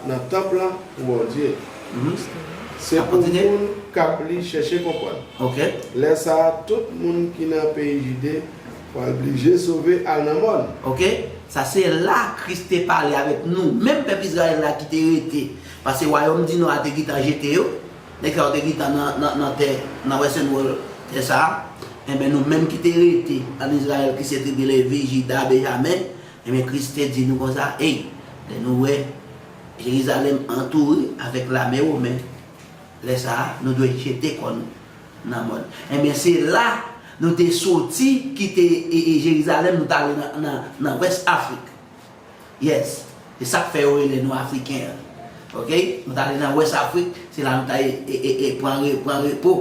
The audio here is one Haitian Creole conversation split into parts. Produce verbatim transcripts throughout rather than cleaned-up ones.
nan tanp lan pou Bondye. Se pou moun k ap li chèche konprann. Lè sa a, tout moun ki nan peyi Jide pral blije sove al nan mòn. Oke? Sa se la Kris te pale avèk nou menm pèp Izrayèl la ki te rete. Paske wayòm di Nò a te gentan jete yo. Nèg sa yo te gentan nan, nan, nan tè, nan Western World, tè sa a. Enben, nou menm ki te rete ann Izrayèl, ki se tribi Levi, Jida, Benjamen, enben, Kris te di nou konsa, ey, lè nou wè Jerizalèm antoure avèk lame women, lè sa a, nou dwe jete kò nou nan mòn. Enben, se la nou te soti kite e, e Jerizalèm, nou t ale nan, nan, nan West Afrik. Yes. Se sa k fè yo rele nou Afriken an. Oke? Nou t ale nan West Afrik, se la nou t al e, e, e, e pran, re, pran repo.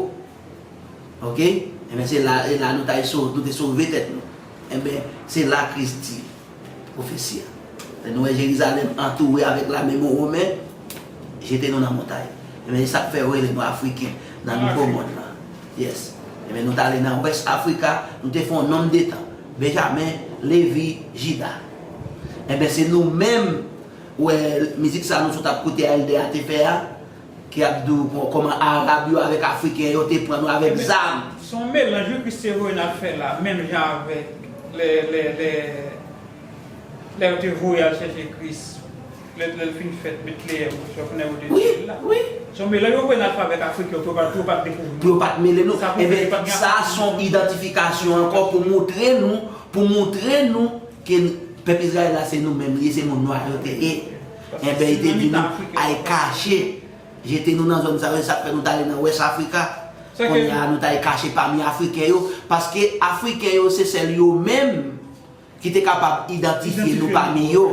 Oke? Enben, se la, e la nou t al so, nou te sove tèt nou. Enben, se la Kris di pwofesi a. Lè nou wè Jerizalèm antoure avèk lame women, jete nou nan montay. Enben, se sa k fè yo rele nou Afriken nan nouvo mond lan. Yes. Enben, nou t ale nan West Africa, nou te fè yon nonm de tan. Benjamen, Levi, Jida. Enben, se nou menm, ou wè, mizik sa nou sot ap koute a, Elder a te fè a, ki ap di w kò-, kòman Arab yo avèk Afriken yo te pran nou avèk zam. Se yon melanj, wi, Kris te voye n al fè la, menm jan avèk lè, lè, lè, lè yo te voye al chèche Kris. Lè, lè l fin fèt Betleyèm, se yo konnen yo te di l la. Se yon melanj yo voye n al fè avèk Afriken yo, pou yo pa, pou yo pa t dekouvri nou. Pou yo pa t mele nou. Enben, sa se yon idantifikasyon ankò pou montre nou, pou montre nou ke pèp Izrayèl la se nou menm li ye, se moun nwa yo te ye. Enben, li te di nou, al kache, jete nou nan zòn sa yo, e sa k fè nou t ale nan West Africa. Kounye a, nou t al kache pami Afriken yo, paske Afriken yo se sèl yo menm ki te kapab idantifye nou pami yo.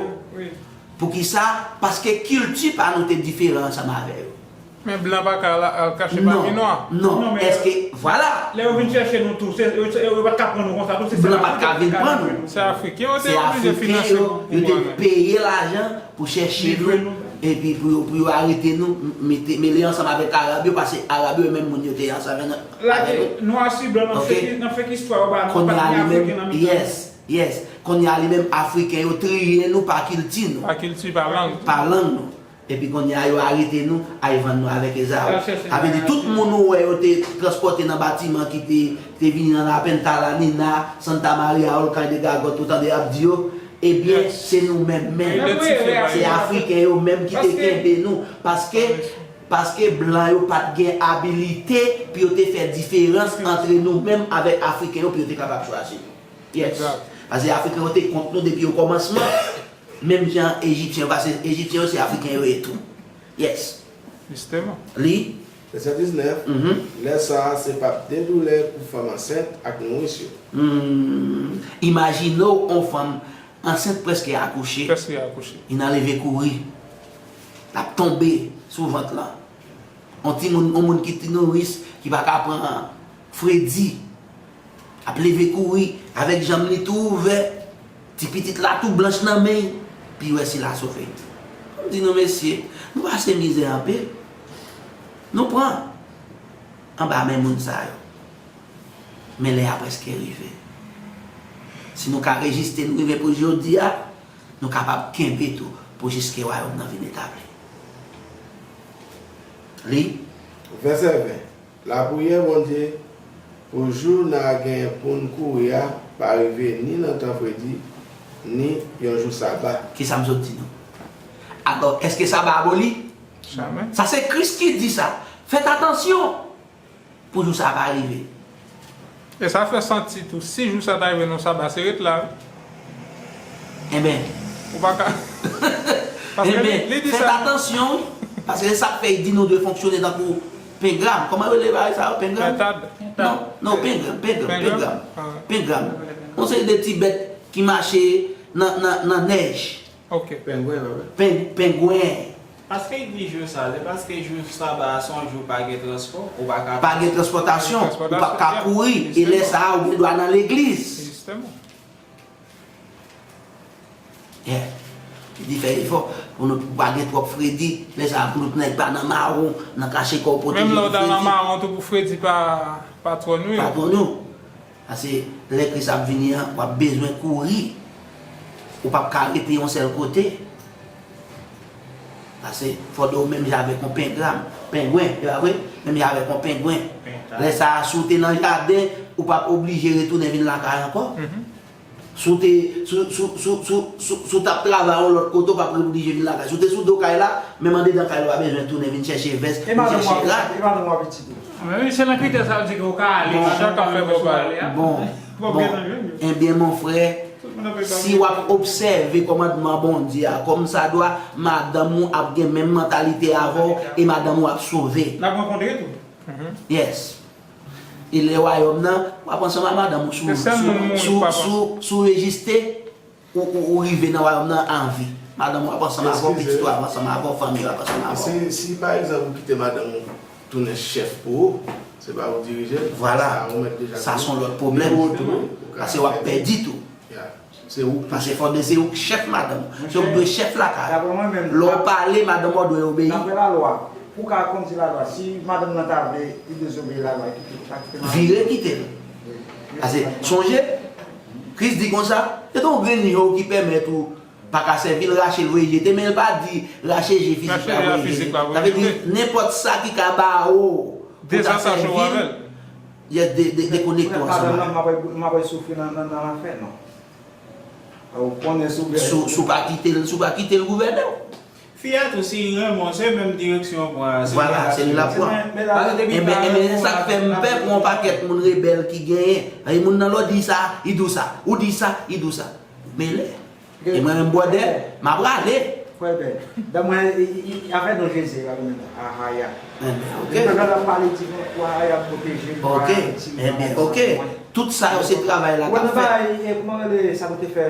Poukisa? Paske kilti pa nou te diferan ansanm avè yo. Men blan pa ka al, al kache pami nwa. Non, èske, vwala. Lè yo vin chèche nou tou, se, yo, yo, yo pa t ka pran nou konsa tou, se sèl Afriken yo te ka jwenn nou. Se Afriken yo te oblije finanse pou, pou pran nou. Yo te peye lajan pou chèche nou, epi pou yo, pou yo arete nou, mete, mele ansanm avèk Arab yo, paske Arab yo menm moun yo te ye ansanm avè nou. Lage nwa si blan nan fake, nan fake istwa yo ba nou, pa t gen Afriken nan mitan yo. Yes. Kounye a li menm, Afriken yo triye nou pa kilti nou. Pa kilti, pa lang. Pa lang nou. Epi kounye a yo arete nou, al vann nou avèk Ezaou. Sa vle di tout moun ou wè yo te transpòte nan batiman ki te, te vini nan Lapenn, Talanina, Santa Maria, Olcay de Gagot, ou tande y ap di yo, ebyen, se nou menm menm. Se Afriken yo menm ki te kenbe nou. Paske, paske blan yo pa t gen abilite pou yo te fè diferans antre nou menm avèk Afriken yo pou yo te kapab chwazi nou. Yes. Paske Afriken yo te kont nou depi okòmansman. Menm jan Ejipsyen yo, paske Ejipsyen yo se Afriken yo ye tou. Yes. Jisteman. Li. Vèsè diznèf, Lè sa a, se p ap de doulè pou fanm ansent ak nouris yo. Hmm. Imajine w, yon fanm ansent prèske akouche. Prèske akouche. Li nan leve kouri. L ap tonbe sou vant lan. Yon timoun, yon moun ki ti nouris, ki pa ka pran fredi, ap leve kouri, avèk janm li tou ouvè, ti pitit la tou blanch nan men l, pou l wè si l a sove. M di nou, mesye, nou pase mizè anpil. Nou pran anba men moun sa yo. Men lè a prèske rive. Si nou ka reziste, nou rive pou jodi a, nou kapab kenbe tou pou jiske wayòm nan vin etabli. Li. Vèsè ven, Lapriyè Bondye pou jou n a genyen pou n kouri a pa rive ni nan tan fredi, ni yon jou saba. Ki sa m sot di nou? Atò, èske saba aboli? Jamè. Sa se Kris ki di sa. Fèt atansyon! Pou jou sa pa rive. E sa fè santi tou, si jou sa ta rive nan saba, se ret la wi. Enben. Ou pa ka. Paske li, li di sa. Fèt atansyon wi. Paske se sa k fè li di nou dwe fonksyone tankou pengram. Kòman yo rele bagay sa yo? Pengram? Pentad. Non, non, pengram, pengram, pengram. Pengram. Yon seri de ti bèt ki mache nan, nan, nan nèj. Ok. Pengwen, papa. Pen, pengwen. Paske li di jou sa, se paske jou saba a se yon jou pa gen transpò, ou pa ka. Pa gen transpòtasyon, ou p ap ka kouri, e lè sa a ou gen dwa nan legliz. Jisteman. Yeah. Li di fè efò pou nou pa gen twòp fredi, lè sa a pou nou nèg pa nan mawon, nan kache kò w pwoteje de fredi. Menm lè w ta nan mawon tou pou fredi pa, pa twò nwi w. Pa twò nwi w. Paske lè Kris ap vini an, w ap bezwen kouri. Ou p ap ka rete yon sèl kote. W Paske fòdè w menm jan avèk yon pengram, pengwen, e pa vre? Menm jan avèk yon pengwen. Lè sa a, si w te nan jaden, ou p ap oblije retounen vin lakay ankò. Si w te, si, si, si, si, si, si w t ap travay yon lòt kote, w p ap oblije vin lakay. Si w te sou do kay la, menm andedan kay la, w pa bezwen tounen vin chèche vès, vin chèche rad. E madanm w ap iti tou? Men wi, se nan kritè sa yo di ke w ka ale, bon, chak ap fè bò pale a. Bon, bon. Ebyen, mon frè, si w ap obsève kòmandman Bondye a kòmsadwa, madanm ou ap gen menm mantalite avè w e madanm ou ap sove. N ap rankontre tou. Yes. E lè wayòm nan, w ap ansanm ak madanm ou sou, sou, sou, sou, sou rejiste, ou, ou, ou rive nan wayòm nan an vi. Madanm ou ap ansanm avè w, pitit ou ap ansanm avè w, fanmi w ap ansanm avè w. Si, si pa egzanp ou kite madanm ou tounen chèf pou ou, se pa ou dirije l. Vwala. Sa ou mèt deja. Sa se yon lòt pwoblèm. Paske w ap pèdi tou. Ya. Se ou k tou chèf. Paske fòdè se ou k chèf madanm ou. Se ou k dwe chèf lakay. Lè w pale, madanm ou dwe obeyi. Daprè lalwa, pou w ka kondui lalwa, si madanm nan ta vle li dezobeyi lalwa, e kite l, pa kite l. Vire kite l. Paske, sonje, Kris di konsa, se te yon grenn je w ki pèmèt ou pa ka sèvi l, rache l, voye jete, men l pa di rache je fizik la, voye jete. Sa vle di, nenpòt sa ki ka ba ou pou ta sèvi l, yes, de, de, dekonekte w ansanm avè l. Madanm nan, m ap, m ap soufri nan, nan, nan lanfè, non. Ou konnen sou bèl. Si w, si w pa kite l, si w pa kite l gouvène w. Fi a tou, si li renmen w, se menm direksyon w pran an, se li l ap pran. Vwala, se li l ap pran. Ebyen, ebyen, se sa k fè m pè pou yon pakèt moun rebèl ki genyen. Ay, moun nan lè w di sa, li di w sa. Ou di sa, li di w sa. Mele. E mwen menm, brother, m ap rale. Frè Ben, dan mwen, i, i, i, afè non Jezi, pa konn Ahaya. Ebyen, ok. Depi lè l ap pale di nou, pou Ahaya pwoteje l, pou Ahaya retire bagay sa pou mwen. Tout sa yo, se travay la k ap fèt. Ou wè nan bagay, e, kòman rele sa nou te fè,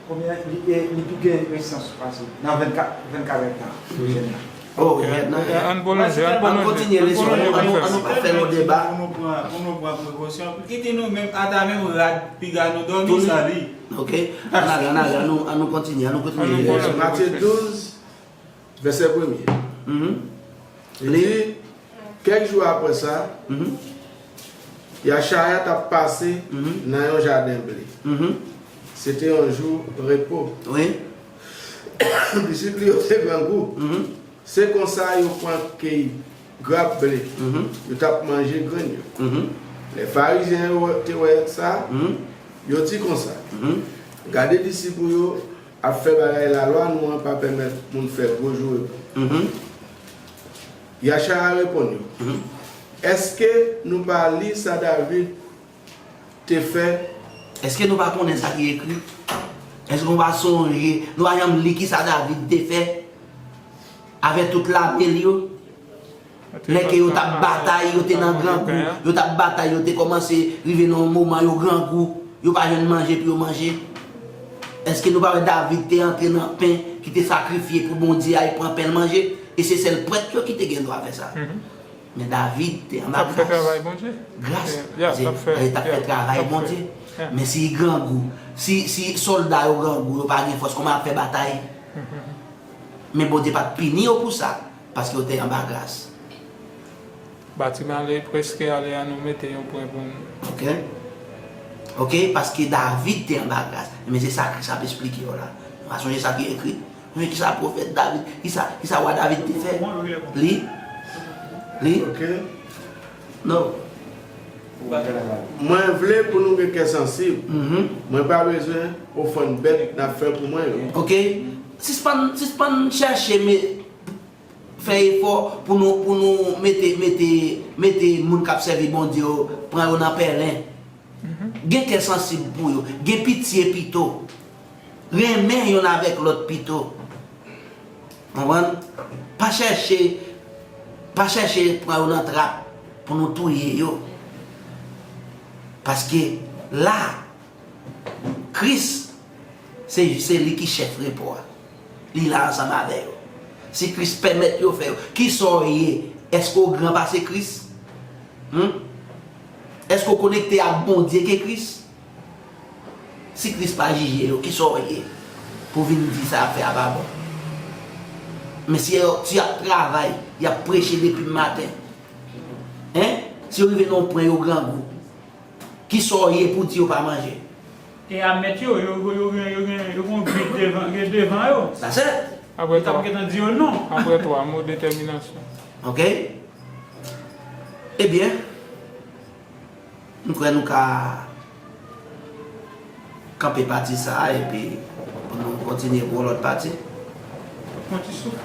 konbyen, li, e, li tou gen rezistans pase nan vennkat, vennkat èdtan, jèn nan. Oh, jèn nan. Ann pwolonje, ann pwolonje. Ann kontinye leson an, ann, ann pa fè yon deba. Pou nou pran, pou nou pran prekosyon. Kite nou menm, ata menm rad, piga nou dòmi, sa li. Ok. Ann ale, ann ale, ann nou, ann nou kontinye, ann nou kontinye. Matye douz, vèsè premye. Li di, kèk jou apre sa, Yachaya t ap pase nan yon jaden ble. Se te yon jou repo. Wi. Disip li yo te grangou. Se konsa yo pran kèk grap ble, yo t ap manje grenn yo. Lè Farizyen yo te wè sa, yo di konsa, gade, disip ou yo ap fè bagay lalwa nou an pa pèmèt moun fè gwo jou repo. Yachaya reponn yo, èske nou pa li sa David te fè? Èske nou pa konnen sa ki ekri? Èske nou pa sonje, nou pa janm li ki sa David te fè avè tout lame l yo? Lè ke yo t ap batay, yo te nan grangou, yo t ap batay, yo te kòmanse rive nan yon moman yo grangou, yo pa jwenn manje pou yo manje. Èske nou pa wè David te antre nan pen ki te sakrifye pou Bondye a, e pran pen l manje? E se sèl prèt yo ki te gen dwa fè sa. Men David te anba gras. Gras. Li t ap fè travay Bondye. Men si grangou, si, si sòlda yo grangou, yo pa gen fòs, kòman y ap fè batay? Men Bondye pa t pini yo pou sa, paske yo te anba gras. Batiman ale, prèske ale, ann nou mete yon pwen pou nou. Ok. Ok, paske David te anba gras. Men se sa Kris ap esplike yo la. Nou pa sonje sa ki ekri? Men kisa pwofèt David, kisa, kisa wa David te fè? Li, li, ok. Non. Mwen vle pou nou gen kè sansib. Mwen pa bezwen ofrann bèt n ap fè pou mwen yo. Ok. Sispann, sispann chèche, men fè efò pou nou, pou nou mete, mete, mete moun k ap sèvi Bondye yo, pran yo nan pèlen. Gen kè sansib pou yo, gen pitye pito. Renmen yonn avèk lòt pito. Konprann? Pa chèche, pa chèche pran yo nan trap pou nou touye yo. Paske la, Kris, se, se li ki chèf repo a. Li la ansanm avè yo. Si Kris pèmèt yo fè yo, kisa w ye? Èske w gran pase Kris? Hum? Èske w konekte ak Bondye ke Kris? Si Kris pa jije yo, kisa w ye pou vin di sa y ap fè a pa bon? Men si yo, si y ap travay, y ap preche depi maten, en? Si yo rive nan yon pwen, yo grangou, kisa w ye pou di yo pa manje? E a mèt yo, yo, yo, yo gen, yo gen, yo gen yon gid devan, gen devan yo. That's it. Apre twa. Li t ap gentan di yo non. Apre twa, mo detèminasyon. Ok? Ebyen, m kwè nou ka kanpe pati sa a epi pou nou kontinye pou yon lòt pati. Pran ti souf.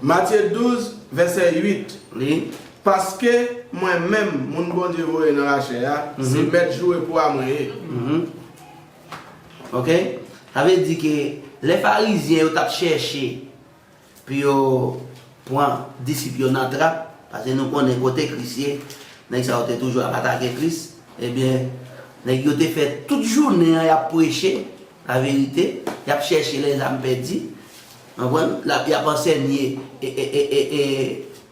Matye douz, vèsè uit. Li. Paske mwen menm, moun Bondye voye nan lachè a, se mèt jou repo a mwen ye. Ok? Sa vle di ke lè Farizyen yo t ap chèche pou yo pran disip yo nan trap, paske nou konnen kote Kris ye, nèg sa yo te toujou ap atake Kris, ebyen, nèg yo te fè tout jounen an y ap preche laverite, y ap chèche lèzam pèdi, konprann? Y ap ansèye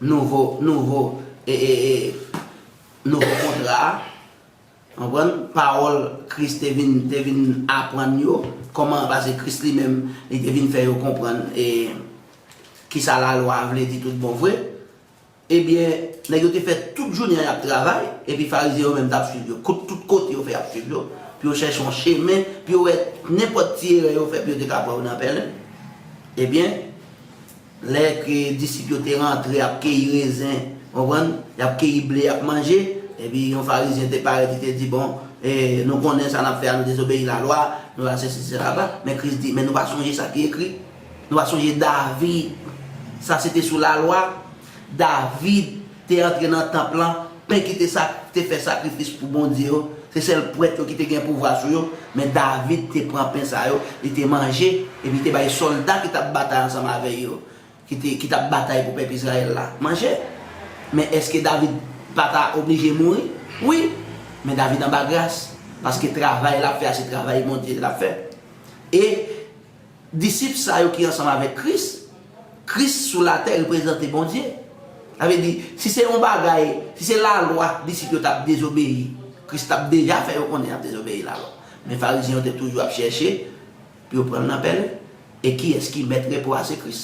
nouvo, nouvo, nouvo kontra a. Konprann? Pawòl Kris te vin, te vin aprann yo, kòman, paske Kris li menm, li te vin fè yo konprann e kisa lalwa a vle di tout bon vre. Ebyen, nèg yo te fè tout jounen an y ap travay, epi Farizyen yo menm t ap swiv yo. Tout, tout kote yo fè y ap swiv yo, pou yo chèche yon chemen, pou yo wè nenpòt ti erè yo fè, pou yo te ka pran yo nan pèlen. Ebyen, Lè ke disip yo te rantre, y ap keyi rezen, konprann? Y ap keyi ble, y ap manje. Epi yon Farizyen te parèt, li te di, bon, e, nou konnen sa n ap fè a, nou dezobeyi lalwa, nou la sesi, sela. Men Kris di, men nou pa sonje sa ki ekri? Nou pa sonje David? Sa se te sou lalwa. David te antre nan tanp lan, pen ki te sa, te fè sakrifis pou Bondye yo, se sèl prèt yo ki te gen pouvwa sou yo, men David te pran pen sa yo, li te manje, epi li te bay sòlda ki t ap batay ansanm avè yo, ki te, ki t ap batay pou pèp Izrayèl la, manje. Men èske David pa ta oblije mouri? Wi, men David anba gras, paske travay l ap fè a se travay Bondye l ap fè. E Disip sa yo ki ansanm avèk Kris, Kris sou latè reprezante Bondye. Sa vle di, si se yon bagay, si se lalwa disip yo t ap dezobeyi, Kris t ap deja fè yo konnen y ap dezobeyi lalwa. Men Farizyen yo te toujou ap chèche pou yo pran l nan pèlen. E kiyès ki mèt repo a? Se Kris.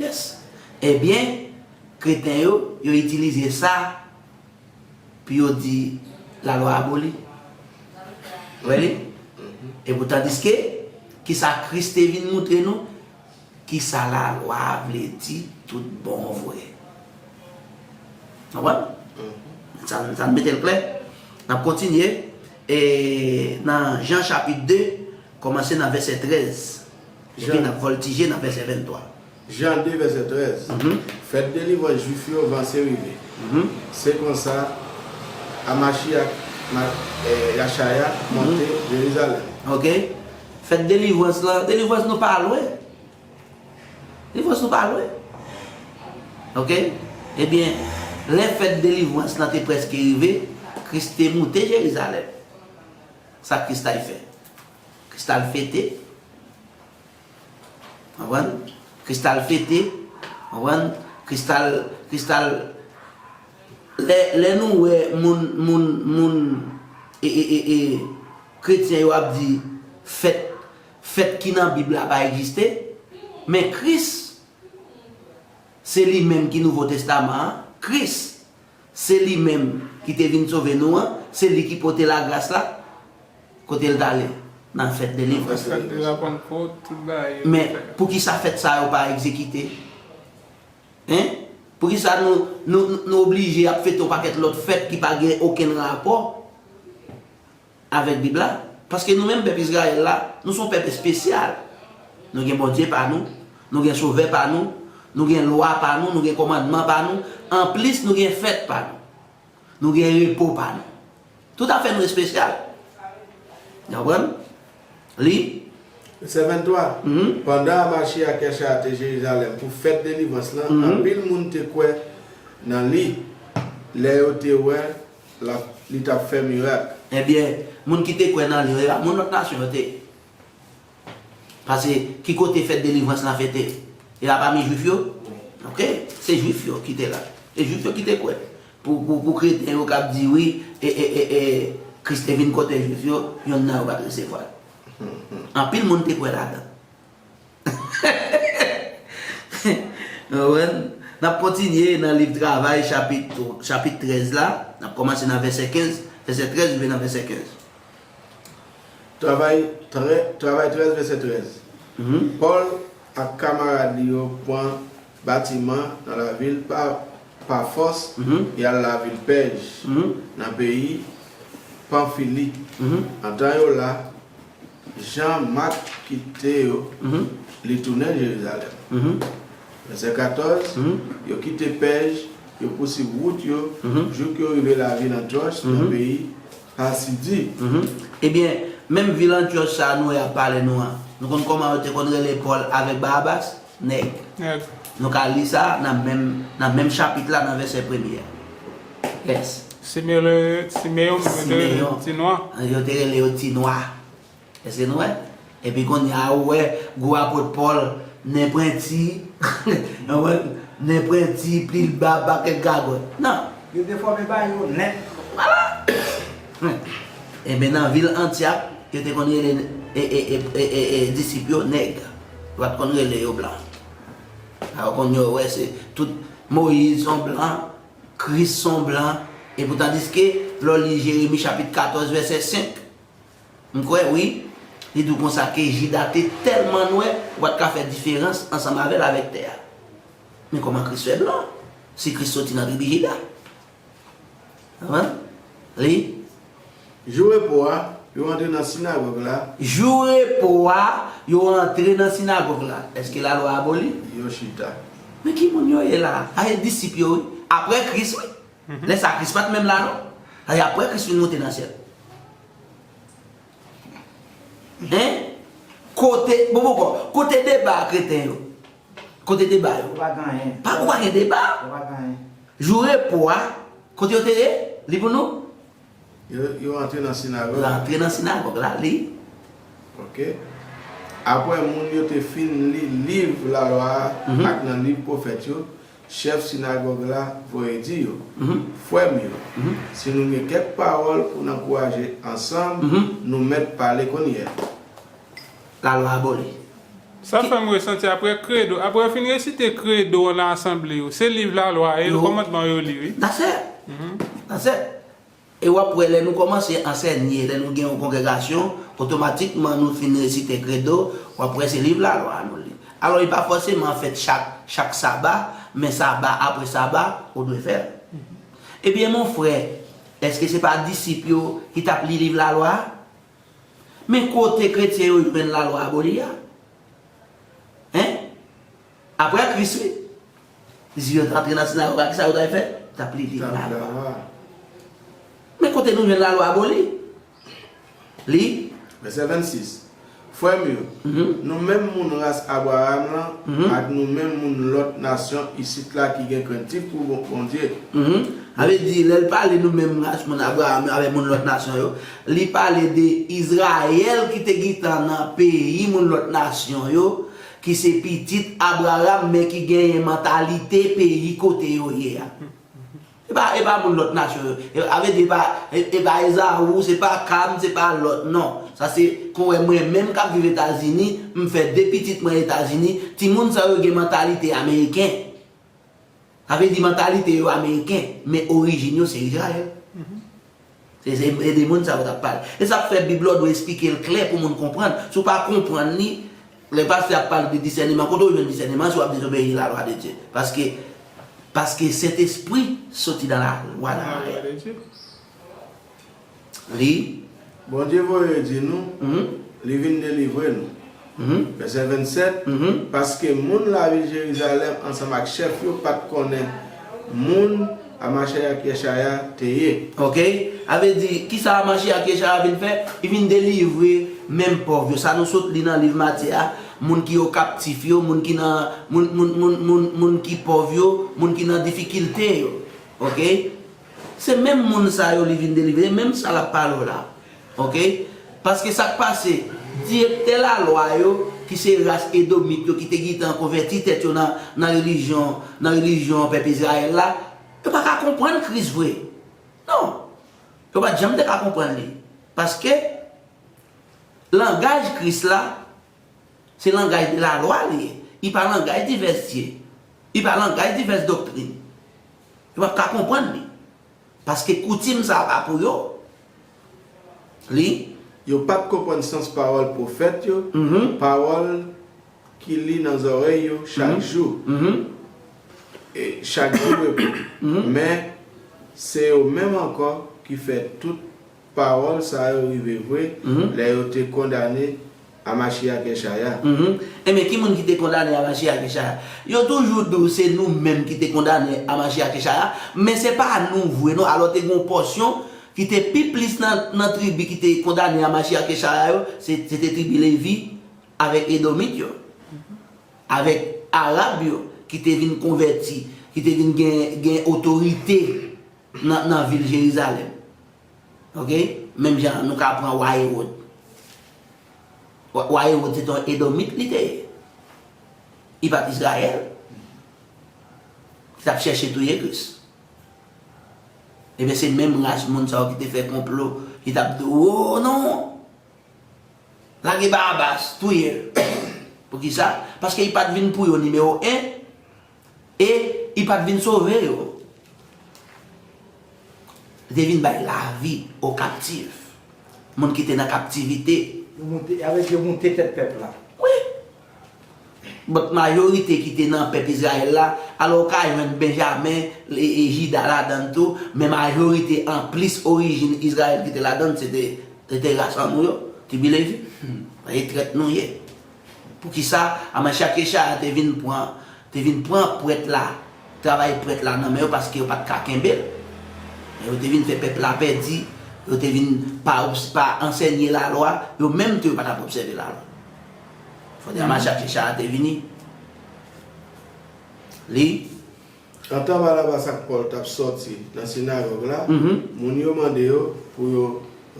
Yes. Ebyen, kretyen yo, yo itilize sa pou yo di lalwa aboli. Wè li? E pou tandiske, kisa Kris te vin moutre nou? Kisa lalwa a vle di tout bon vre. Konprann? Sa, sa n mete l klè. N ap kontinye e nan Jan chapit de, kòmanse nan vèsè trèz. Epi n ap vòltije nan vèsè venntwa. Jan de vèsè trèz. Fèt delivrans Jwif yo vanse rive. Se konsa, Amachi ak Yachaya monte Jerizalèm. Ok. Fèt delivrans lan, delivrans nou pa lwen. Delivrans nou pa lwen. Ok. Ebyen, lè fèt delivrans lan te prèske rive, Kris te moute Jerizalèm. Sa Kris t al fè? Kris t al fete. Konprann? Kris t al fete. Konprann? Kris t al, Kris t al, lè, lè nou wè moun, moun, moun, e, e, e, e, kretyen yo ap di fèt, fèt ki nan Bib la pa egziste, men Kris, se li menm ki Nouvo Testaman an, Kris, se li menm ki te vin sove nou an, se li ki pote lagras la. Kote l t ale? Nan fèt delivrans. Men poukisa fèt sa yo pa egzekite? Hein? Poukisa nou, nou, nou oblije ap fete yon pakèt lòt fèt ki pa gen okenn rapò avèk Bib la? Paske nou menm pèp Izrayèl la, nou se yon pèp espesyal. Nou gen Bondye pa nou, nou gen Sovè pa nou, nou gen lwa pa nou, nou gen kòmandman pa nou, anplis nou gen fèt pa nou. Nou gen repo pa nou. Toutafè nou espesyal. N konprann? Li. Vèsè venntwa. Pandan Amachi ak Yachaya te Jerizalèm pou fèt delivrans lan, anpil moun te kwè nan li lè yo te wè l ap, li t ap fè mirak. Ebyen, moun ki te kwè nan li yo, e pa moun lòt nasyon yo te ye. Paske ki kote fèt delivrans lan fete? E pa pami Jwif yo? Ok, se Jwif yo ki te la. Se Jwif yo ki te kwè. Pou, pou, pou kretyen yo k ap di wi, e, e, e, e, Kris te vin kote Jwif yo, yonn nan yo pa t resevwa l. Anpil moun te kwè ladan. Konprann? N ap kontinye nan liv Travay, chapit, chapit trèz la. N ap kòmanse nan vèsè kenz, vèsè trèz rive nan vèsè kenz. Travay, trè, Travay trèz, vèsè trèz. Pòl ak kamarad li yo pran batiman nan lavil Pa, Pafòs e al lavil Pèj, nan peyi Panfili. Antan yo la, Jan Mak kite yo, li tounen Jerizalèm. Vèsè katòz, yo kite Pèj, yo pousuiv wout yo, jouk yo rive lavil Antyòch, nan peyi Pasidi. Ebyen, menm vil Antyòch sa a nou wè y ap pale nou an, nou konn kòman yo te konn rele Pòl avèk Banabas? Nèg. Nou ka li sa nan menm, nan menm chapit la, nan vèsè premye a. Yes. Simeyon, Simeyon, yo te rele l ti nwa. Yo te rele yo ti nwa. Èske nou wè? Epi kounye a ou wè gwo apot Pòl, nen pwenti, nen pwenti, pli l ba, pakèt gagòt. Non. Yo defòme ba yo nèt. Vwala. Enben nan vil Antyòch, yo te konn rele e, e, e, e, e, e disip yo nèg. Yo pa t konn rele yo blan. Sa yo konn yo wè se tout Moyiz se yon blan, Kris se yon blan. Epi tandiske lè w li Jeremi chapit katòz vèsè senk, M kwè, wi. Li di w konsa ke Jida te tèlman nwè, ou pa t ka fè diferans ansanm avè l avèk tè a. Men kòman Kris fè blan, si Kris soti nan tribi Jida? Amen. Li. Jou repo a, yo antre nan sinagòg la. Jou repo a, yo antre nan sinagòg la. Èske lalwa aboli? Yo chita. Men ki moun yo ye la a? A, se disip yo, wi. Apre Kris, wi. Lè sa a, Kris pa t menm la, non. Sa se apre Kris fin monte nan syèl. Hein? Kote, bon, bon, bon, kote deba a kreten yo? Kote deba yo? Yo pa gen anyen. Pa, yo pa gen deba. Yo pa gen anyen. Jou repo a, kote yo te ye? Li pou nou? Yo, yo antre nan sinagòg. Yo antre nan sinagòg la, li. Ok. Apre moun yo te fin li liv lalwa a ak nan liv pwofèt yo, Chèf sinagòg la voye di yo, Frè m yo, si nou gen kèk pawòl pou n ankouraje ansanm, nou mèt pale kounye a. Lalwa aboli. Sa fè m resanti apre kredo, apre yo fin resite kredo an nan asanble yo, se liv lalwa a e kòmandman yo li wi. That's it. That's it. E w ap wè lè nou kòmanse ansènye, lè nou gen yon kongregasyon, otomatikman nou fin resite kredo, w ap wè se liv lalwa a nou li. Alò li pa fòseman fèt chak, chak saba, men saba apre saba, ou dwe fè l. Ebyen mon frè, èske se pa disip yo ki t ap li liv lalwa a? Men kote kretyen yo jwenn lalwa aboli a? Hein? Apre Kris wi. Disip yo t antre nan sinagòg la, kisa yo t al fè? Yo t ap li liv lalwa. Men kote nou jwenn lalwa aboli? Li. Vèsè vennsis. Frè m yo, nou menm moun ras Abraram lan ak nou menm moun lòt nasyon isit la ki gen krentif pou Bondye. Sa vle di, lè l pale nou menm ras moun Abraram yo avèk moun lòt nasyon yo, li pale de Izrayèl ki te gentan nan peyi moun lòt nasyon yo, ki se pitit Abraram, men ki genyen mantalite peyi kote yo ye a. E pa, e pa moun lòt nasyon yo. E, sa vle di, e pa, e, e pa Ezaou, se pa Kam, se pa lòt, non. Sa se, kon w wè mwen menm k ap viv Etazini, m fè de pitit mwen Etazini, timoun sa yo gen mantalite ameriken. Sa vle di mantalite yo ameriken, men orijin yo se Izrayèl. Se, se, se de moun sa yo t ap pale. E sa k fè Bib la w dwe esplike l klè pou moun konprann. Si w pa konprann li, lè pastè ap pale de disèneman, kote w jwenn disèneman si w ap dezobeyi lalwa de Dye? Paske, paske Sentespri soti nan lalwa nan lalwa de Dye. Li. Bondye voye di nou, li vin delivre nou. Vèsè vennsèt, Paske moun lavil Jerizalèm ansanm ak chèf yo pa t konnen moun a Machayach Yechaya te ye. Oke, sa vle di, kisa a Machayach Yechaya vin fè? Li vin delivre menm pòv yo. Sa nou sot li nan liv Matye a, moun ki okaptif yo, moun ki nan, moun, moun, moun, moun, moun ki pòv yo, moun ki nan difikilte yo. Oke? Se menm moun sa yo li vin delivre, e menm sa l ap pale w la. Oke? Paske sa k pase, direktè lalwa yo, ki se ras Edomit yo, ki te gentan konvèti tèt yo nan, nan relijyon, nan relijyon pèp Izrayèl la, yo pa ka konprann Kris vre. Non. Yo pa t janm te ka konprann li. Paske langaj Kris la, se langaj de lalwa li ye. Li pa langaj divès dye. Li pa langaj divès doktrin. Yo p ap ka konprann li. Paske koutim sa a pa pou yo. Li. Yo pa t konprann sans pawòl pwofèt yo, pawòl ki li nan zòrèy yo chak jou, e chak jou repo. Men, se yo menm ankò ki fè tout pawòl sa yo rive vre lè yo te kondane Amachiyakechaya. Enben, ki moun ki te kondane Amachiyakechaya? Yo toujou di w se nou menm ki te kondane Amachiyakechaya, men se pa nou vre non. Alò, te gen yon pòsyon ki te pi plis nan, nan tribi ki te kondane Amachiyakechaya yo, se, se te tribi Levi avèk Edomit yo, avèk Arab yo, ki te vin konvèti, ki te vin gen, gen otorite nan, nan vil Jerizalèm. Oke? Menm jan nou ka pran wa Ewòd. Wa, wa Ewòd se te yon Edomit li te ye. Li pa t Izrayèl. Ki t ap chèche touye Kris. Ebyen, se menm ras moun sa yo ki te fè konplo, ki t ap di, "O non! Lage Barabas, touye l." Poukisa? Paske li pa t vin pou yo nimewo en, e li pa t vin sove yo. Li te vin bay lavi o kaptif. Moun ki te nan kaptivite. Yo moute, avèk yo moute tèt pèp la. Wi. But majorite ki te nan pèp Izrayèl la, alò w ka jwenn Benjamen e, e Jida ladan l tou, men majorite anplis orijin Izrayèl ki te ladan l, se te, se te ras an nou yo, tribi Levi. E trèt nou ye. Poukisa Amachiyakechaya te vin pran, te vin pran prèt la, travay prèt la nan men yo paske yo pa t ka kenbe l. Yo te vin fè pèp la pèdi, yo te vin pa, pa ansèye lalwa, yo menm tou yo pa t ap obsève lalwa. Fòk Amachiyakechaya te vini. Li. Antan Banabas ak Pòl t ap sòti nan sinagòg la, moun yo mande yo pou yo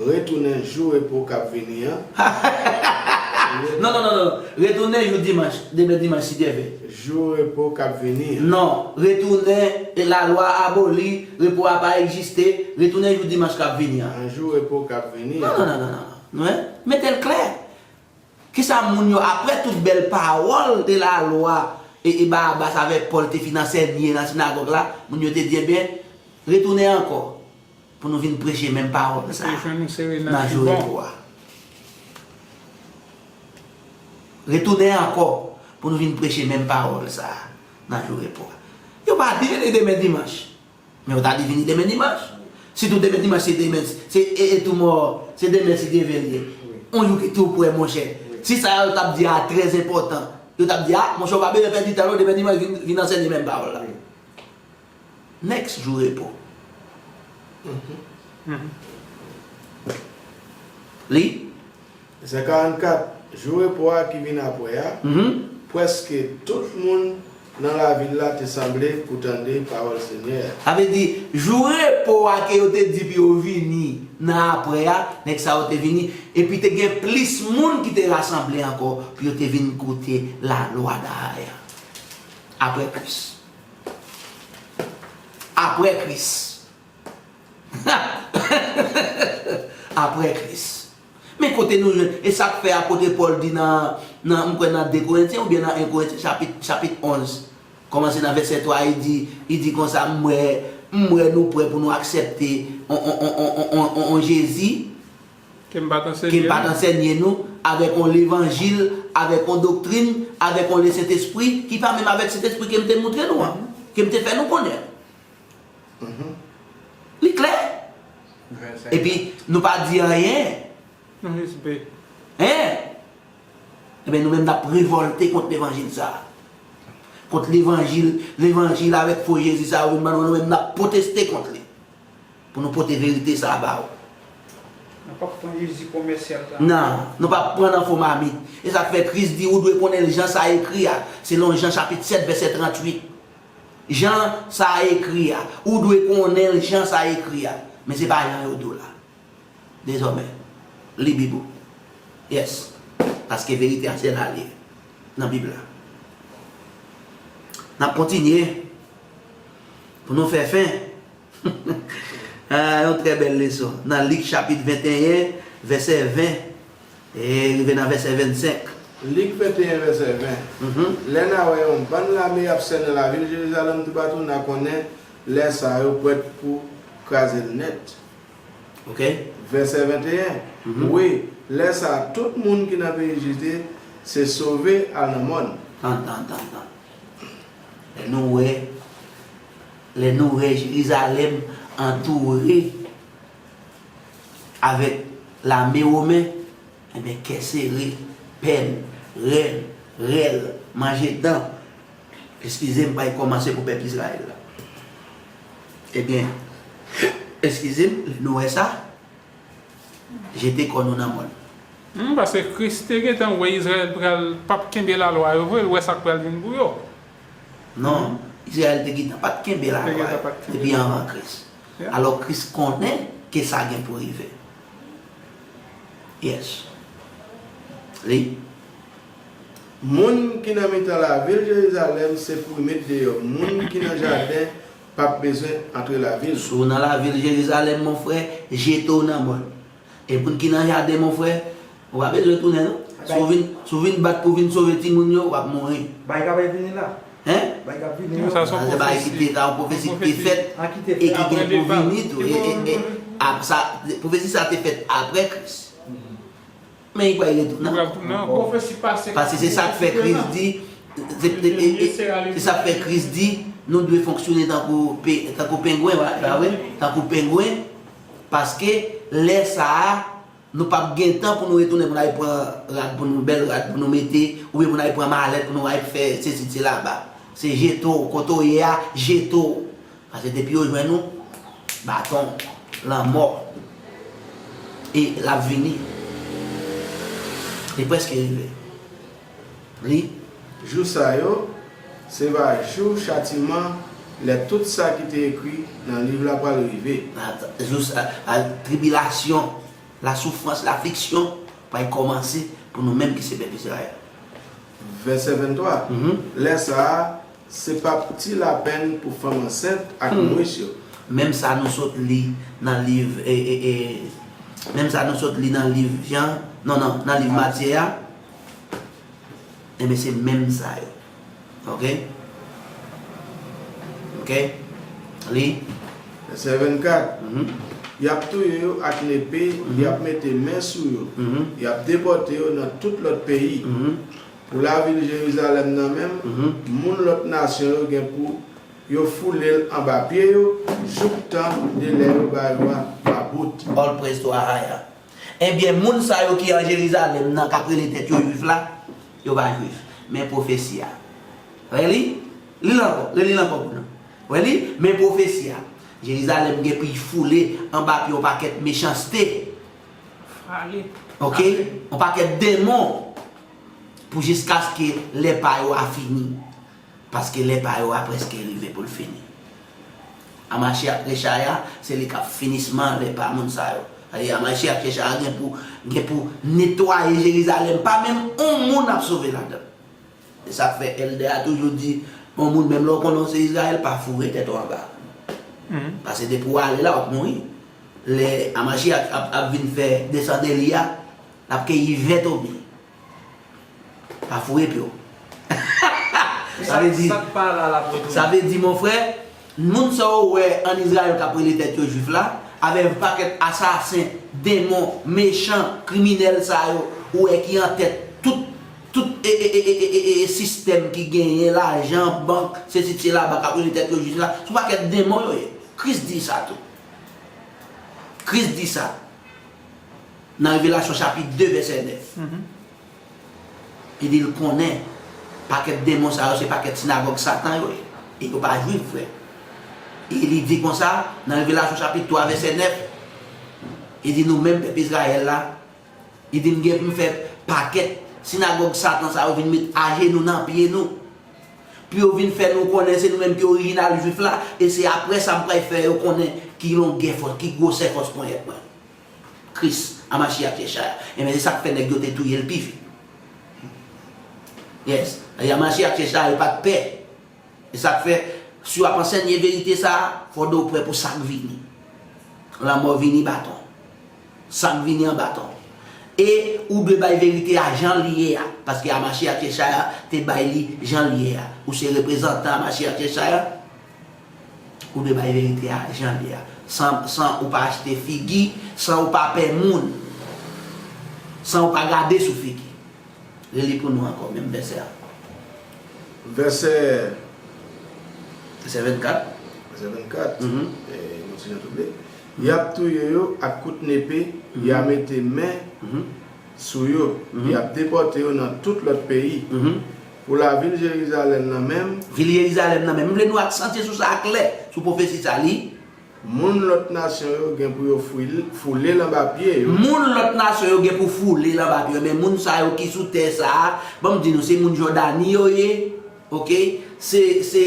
retounen jou repo k ap vini an. Non, non, non, non. Retounen jou dimanch, demen dimanch, si Dye vle. Jou repo k ap vini an. Non, retounen, e lalwa aboli, repo a pa egziste, retounen jou dimanch k ap vini an. An jou repo k ap vini an. Non, non, non, non, non. Mete l klè. Kisa moun yo, apre tout bèl pawòl de lalwa e, e Banabas avèk Pòl te fin ansèye nan sinagòg la, moun yo te di, ebyen, retounen ankò pou nou vin preche menm pawòl sa a nan jou repo a. Retounen ankò pou nou vin preche menm pawòl sa a nan jou repo a. Yo pa di vini demen dimanch. Men yo ta di vini demen dimanch. Sitou demen dimanch se demen, se e, e tou mò, se demen si Dye vle l ye. Yon jou ki tou prè, monchè. Si sa yo t ap di a trè enpòtan, yo t ap di, a, monchè, ou pa bezwen pèdi tan non, demen dimanch vin, vin ansèye menm pawòl la. Next jou repo. Li. Vèsè karannkat, jou repo a ki vin apre a, prèske tout moun nan lavil la te sanble pou tande pawòl Senyè a. Sa vle di, jou repo a ke yo te di pou yo vini nan apre a, nèg sa yo te vini, epi te gen plis moun ki te rasanble ankò pou yo te vin koute lalwa Dahaya. Apre Kris. Apre Kris. Apre Kris. Men kote nou jwenn, e sa k fè apot Pòl di nan, nan, m kwè nan de Korentyen oubyen nan en Korentyen chapit, chapit onz, kòmanse nan vèsè twa, li di, li di konsa, m wè, m wè nou prè pou nou aksepte on, on, on, on, on, on, on Jezi ke m pa t ansèye nou, avèk on levanjil, avèk on doktrin, avèk on Lesentespri ki pa menm avèk Sentespri ke m te moutre nou an, ke m te fè nou konnen. Li klè. Epi, nou pa di anyen. Nou jis be. Hein? Ebyen, nou menm n ap revòlte kont levanjil sa a. Kont levanjil, levanjil avèk fo Jezi sa yo vin ban nou, nou menm n ap pwoteste kont li. Pou nou pote verite sa a ba ou. Nou p ap pran Jezi komèsyal sa. Non, nou p ap pran nan fo mamit. E sa k fè Kris di ou dwe konnen l jan sa ekri a, selon Jan chapit sèt vèsè tranntuit. Jan sa ekri a, ou dwe konnen l jan sa ekri a. Men se pa jan yo di w la. Dezòmè, li Bib ou. Yes. Paske verite a se la l ye. Nan Bib la. N ap kontinye pou nou fè fen. Ah, yon trè bèl leson. Nan Lik chapit venteyen, vèsè ven, e rive nan vèsè vennsenk. Lik venteyen, vèsè ven. Lè n a wè yon bann lame ap sènen lavil Jerizalèm toupatou, n a konnen lè sa yo prèt pou kraze l nèt. Oke? Vèsè venteyen. Wi, lè sa a, tout moun ki nan peyi Jide se sove al nan mòn. Tann, tann, tann, tann. Lè nou wè, lè nou wè Jerizalèm antoure avèk lame women, enben, kè sere, pèn, rèl, rèl, manje dan. Eskize m, bay kòmanse pou pèp Izrayèl la. Ebyen, eskize m, lè nou wè sa, jete kò nou nan mòn. Hmm, paske Kris te gentan wè Izrayèl pral p ap kenbe lalwa yo vre, l wè sa k pral vin pou yo. Non, Izrayèl te gentan pa t kenbe lalwa yo depi anvan Kris. Alò, Kris konnen ke sa gen pou rive. Yes. Li. Moun ki nan mitan lavil Jerizalèm se pou met deyò. Moun ki nan jaden p ap bezwen antre lavil. Si w nan lavil Jerizalèm, mon frè, jete w nan mòn. E moun ki nan jaden, mon frè, ou pa bezwen tounen, non. Si w vin, si w vin bat pou vin sove timoun yo, w ap mouri. Bagay k ap vini la. Hen? Bagay k ap vini yo. Sa se yon pwofesi, se yon pwofesi ki te fèt e ki gen pou vini tou. E, e, e, ap, sa, pwofesi sa te fèt apre Kris. Men li pral retounen ankò. Pwofesi pase. Paske se sa k fè Kris di, se, se, se, se sa k fè Kris di, nou dwe fonksyone tankou pe-, tankou pengwen, pa vre? Tankou pengwen, paske lè sa a, nou p ap gen tan pou nou retounen, pou n al pran rad pou nou, bèl rad pou nou mete, oubyen pou n al pran malèt pou nou al fè sesi, sela. Se jete w, kote w ye a, jete w. Paske depi yo jwenn ou, baton, lanmò. E l ap vini. Li prèske rive. Li. Jou sa yo, se va jou chatiman, lè tout sa ki te ekri nan liv la pral rive. A, jou sa, a, tribilasyon, lasoufrans, lafliksyon pral kòmanse pou nou menm ki se pèp Izrayèl. Vèsè venntwa. Lè sa a, se p ap ti lapenn pou fanm ansent ak nouris yo. Menm sa nou sot li nan liv, e, e, e, menm sa nou sot li nan liv Jan, non, non, nan liv Matye a, enben, se menm sa yo. Oke? Oke? Li. Vèsè vennkat. Y ap touye yo ak nepe, y ap mete men sou yo, y ap depòte yo nan tout lòt peyi. Pou lavil Jerizalèm nan menm, moun lòt nasyon yo gen pou yo foule l anba pye yo, jouktan delè yo ba yo a mabout. All praise to Ahaya. Ebyen, moun sa yo ki an Jerizalèm nan, k ap rele tèt yo Jwif la, yo pa Jwif. Men pwofesi a. Wè li? Li l ankò. Reli l ankò pou nou. Wè li? Men pwofesi a. Jerizalèm gen pou l foule anba pye yon pakèt mechanste. Oke? Yon pakèt demon. Pou jiskaske lè pa yo a fini. Paske lè pa yo a prèske rive pou l fini. Amashi ak Rechaya, se li k ap finisman lè pa moun sa yo. Sa vle di Amashi ak Rechaya gen pou, gen pou netwaye Jerizalèm. Pa menm yon moun ap sove ladan. E sa k fè èldè a toujou di, yon moun menm lè w konnen w se Izrayèl, pa foure tèt ou anba. Paske depi w ale la, w ap mouri. Lè Amashi ap, ap, ap vin fè desann li a, l ap keyi vètomi. Pa foure pye w. Sa vle di, sa vle di, mon frè, moun sa w wè ann Izrayèl k ap rele tèt yo Jwif la, avèk pakèt asasen, demon, mechan, kriminèl sa yo, ou wè ki an tèt tout, tout e, e, e, e, e, e, e sistèm ki genyen, lajan, bank, sesi, sela, k ap rele tèt yo Jwif la, se yon pakèt demon yo ye. Kris di sa tou. Kris di sa. Nan Revelasyon chapit de vèsè nèf. Li di l konnen pakèt demon sa yo se pakèt sinagòg Satan yo ye. E yo pa Jwif vre. E li di konsa, nan Revelasyon chapit twa vèsè nèf, li di nou menm pèp Izrayèl la, li di m gen pou m fè pakèt sinagòg Satan sa yo vin met ajenou nan pye nou. Pou yo vin fè nou konnen se nou menm ki orijinal Jwif la, e se apre sa m pral fè yo konnen ki longè fòs, ki gwosè fòs ponyèt mwen. Kris, Amashi ak Yeshaya. Ebyen, se sa k fè nèg yo te touye l pi vit. Yes. Amashi ak Yeshaya, yo pa t pè. E sa k fè, si w ap ansèye verite sa a, fò w prè pou sa k vini. Lanmò vini baton. Sa k vini an baton. E ou dwe bay verite a jan l ye a. Paske Amashi ak Yeshaya te bay li jan l ye a. Ou se reprezantan Amashi ak Yeshaya. Ou dwe bay verite a jan l ye a. San, san ou pa achte figi, san ou pa pè moun, san ou pa gade sou figi. Reli pou nou ankò, menm vèsè a. Vèsè Vèsè vennkat. Vèsè vennkat. Mhm. E, nou ti jan touble. Y ap touye yo ak kout nepe, y a mete men sou yo, y ap depòte yo nan tout lòt peyi. Pou lavil Jerizalèm nan menm, Vil Jerizalèm nan menm. M vle nou aksantye sou sa klè, sou pwofesi sa li. Moun lòt nasyon yo gen pou yo foule, foule l anba pye yo. Moun lòt nasyon yo gen pou foule l anba pye yo. Men moun sa yo ki sou tè sa a, ban m di nou, se moun Jòdani yo ye, oke? Se, se,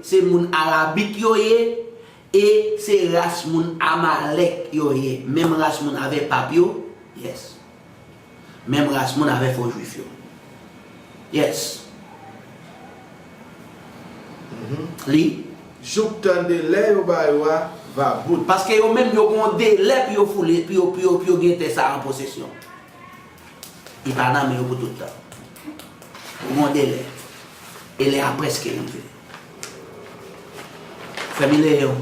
se moun Arabik yo ye, e se ras moun Amalèk yo ye. Menm ras moun avè pap yo, yes. Menm ras moun avè fo jwif yo. Yes. Li. Jouktan delè yo ba yo a va bout. Paske yo menm yo gen yon delè pou yo foule, pou yo, pou yo, pou yo gen tè sa a an posesyon. Li pa nan men yo pou tout tan. Yo gen yon delè. E lè a prèske rive. Frè Mileyon,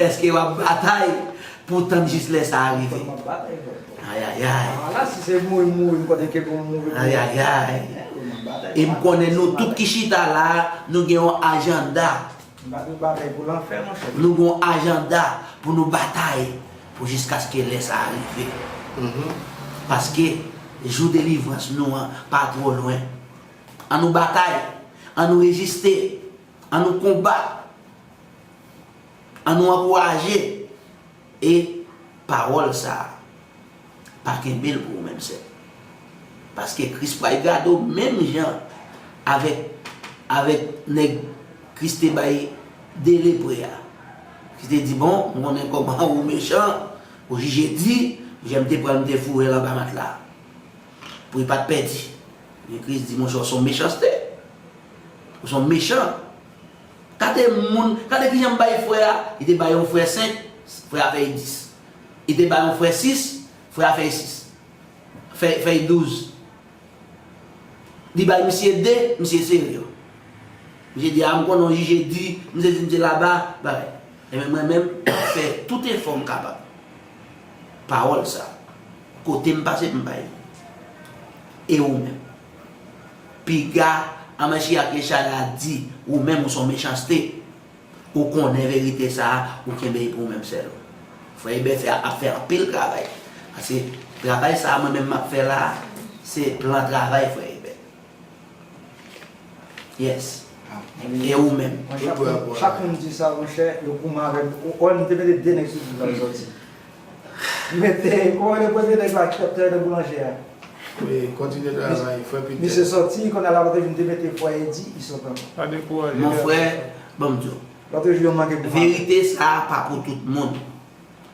èske w ap batay pou w tann jis lè sa a rive? Mwen, m ap batay, frè. Ayayay. Ala, si se mouri, m mouri, m konnen ke pou m mouri. Ayayay. E m konnen nou tout ki chita la, nou gen yon ajanda. M pa dwe batay pou lanfè, monchè. Nou gen yon ajanda pou nou batay pou jiskaske lè sa a rive. Paske jou delivrans nou an pa twò lwen. An nou batay, an nou reziste, an nou konbat, an nou ankouraje. E pawòl sa a, pa kenbe l pou ou menm sèl. Paske Kris pral gade w menm jan avèk, avèk nèg Kris te bay de lepre a. Kris te di, "Bon, m konnen kòman ou mechan, ou jije di, jan m te pran l, m te foure l anba matla." Pou li pa t pèdi. Men Kris di, "Monchè, w se yon mechanste. Ou se yon mechan." Gade moun, gade kijan m bay frè a. Li te bay yon frè senk, frè a fè l dis. Li te bay yon frè sis, frè a fè l sis. Fè, fè l douz. Li bay misye de, misye sere yo. Misye di, "A, m konnen w jije di, misye di, misye laba, bagay." Ebyen, mwen menm, m ap fè tout efò m kapab. Pawòl sa, kote m pase pou m bay li. E ou menm? Piga, Amashiach Yeshaya di, ou menm, ou se yon mechanste. Ou konnen verite sa a, ou kenbe l pou ou menm sèl. Frè Ebè fè, ap fè anpil travay. Paske travay sa a, mwen menm, m ap fè la, se plan travay Frè Ebè. Yes. E ou menm? Mwen, chak moun, chak moun di sa, monchè, yo kouman avè m. Ou, ou, m te mete de nèg sou di m sòti. M mete, kòman le premye nèg la ki t ap travay nan boulanje a? Wi, kontinye travay, frè Pitè. Misye sòti, kounye a la, lòt jou, m te mete frè Edi, li sòt ankò. Pa dekouraje. Mon frè, ban m di w. Lòt jou, yo manke pou m. Verite sa a pa pou tout moun.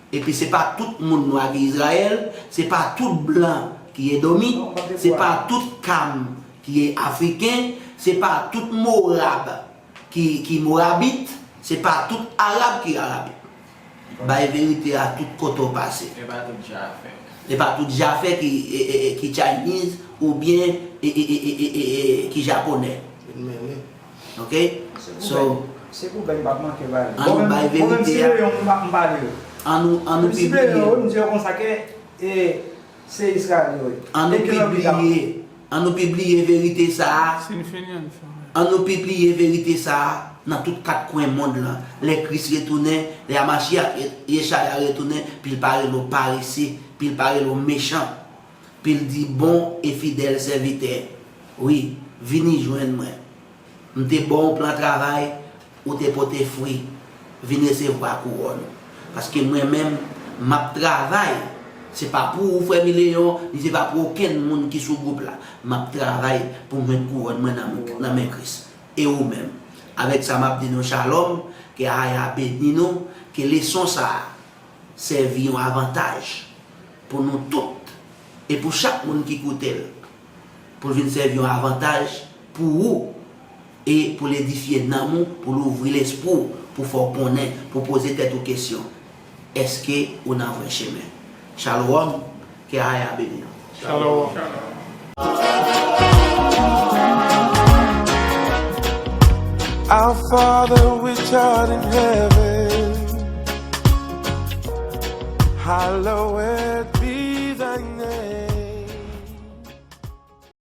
Epi se pa tout moun nwa ki Izrayèl, se pa tout blan ki Edomit, se pa tout Kam ki Afriken, se pa tout Morab ki, ki Morabit, se pa tout Arab ki Arabit. Bay verite a tout kote w pase. E pa tout Jafè. E pa tout Jafè ki, e, e, e, ki Chinese oubyen, e, e, ki Japonè. Vin mennen. Oke? So, se pou bèl m p ap manke ba li. An nou bay verite a. Bon, menm si Leyon m pa, m pa li yo. An nou, an nou pibliye. Menm si Leyon, m di yo konsa ke, e, se Izrayèl yo ye. An nou pibliye, an nou pibliye verite sa a. Si n fini, an n fèmen. An nou pibliye verite sa a nan tout kat kwen mond lan. Lè Kris retounen, lè Amashiach Ye-, Yeshaya retounen, pi l pa rele w parese, pi l pa rele w mechan. Pi l di, "Bon e fidèl sèvitè, wi, vini jwenn mwen. M te ba w plan travay, ou te pote fwi. Vin resevwa kouwòn ou." Paske mwen menm, m ap travay. Se pa pou ou, frè Mileyon, ni se pa pou okenn moun ki sou gwoup la. M ap travay pou m jwenn kouwòn mwen nan men, nan men Kris. E ou menm? Avèk sa, m ap di nou shalom, ke Yahaya beni nou, ke leson sa a sèvi yon avantaj pou nou tout e pou chak moun ki koute l, pou l vin sèvi yon avantaj pou ou e pou l edifye nanm ou, pou l ouvri lespri w, pou fè w konnen, pou poze tèt ou kesyon, èske ou nan vrè chemen? Shalom, ke Yahaya beni nou. Shalom. Our Father which art in heaven, Hallowed be thy name.